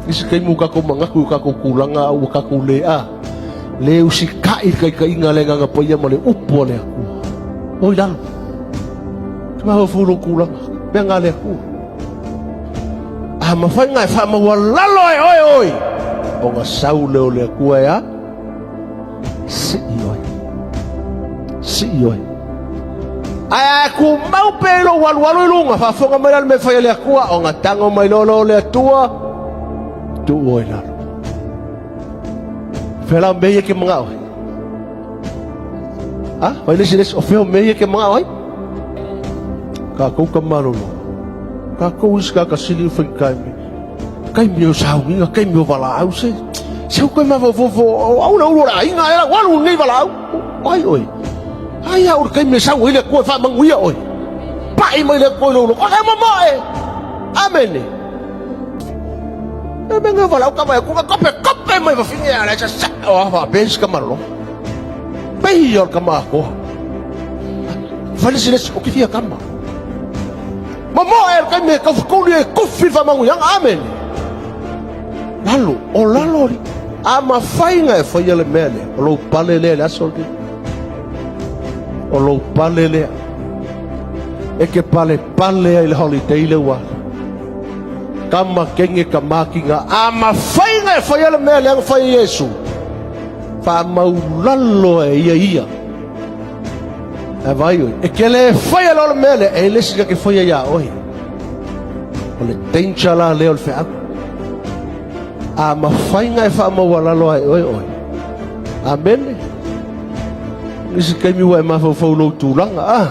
Nisi taimi ua tatou manatu i o tatou tulaga a ua tatou le a le usitai i le taitaiga a le Agaga Paia ma le Upu a le Atua. O i lalo. Te mafaufau i lou tulaga, mea na a le Atua. A mafai ona e faamaualalo ai oe oe, ona sau lea o le Atua e a? Sii oe. Sii oe. Ae a e tumau pea i lou alualu i luga, faafofoga mai la le mea e fai a le Atua, ona tago mai loa lea o le Atua, tuu oe i lalo. Fea la o mea ia e te manao ai? A, fai le isi le isi, o fea o mea ia e te manao ai? Kākou ka malolo. Kākou isi ka kasili o whaikaimi. Taimi o sauniga, taimi o valaau, se se uka ma fo fo au le ulu o le aiga e lau alu nei valaau. Ai oi. Ai au le taimi e sau ai le Atua e faamanuia oe. Pai mai le Atua i lou loto. Ai momoe. Amene. E me ngā valaau ka vai aku ka kope kope mai wawhine a le sa sa o a wha ka malolo. Pei o ka makoa. Whalisi le o ki fia kama. Mamoe le taimi e taufikuli e kufi le faamanuiaga. Amene. Lalo, o lalo ali. A mafai na e faia le mea lea, o lou pale lea i le aso lenei. O lou pale lea. E ke pale pale ai i le holiday le ua. Kama kenge ka makinga. A mafai na e faia le mea lea na fai e Iesu. Faamaulalo e ia ia. E vai oe. E ke le faia loa le mea lea, e le isi na ke faia iā oe. O le danger la lea o le feau. A mafai na e faamaualalo ai oe oe. Amene. Nisi taimi ua e mafaufau i lou tulaga, ah.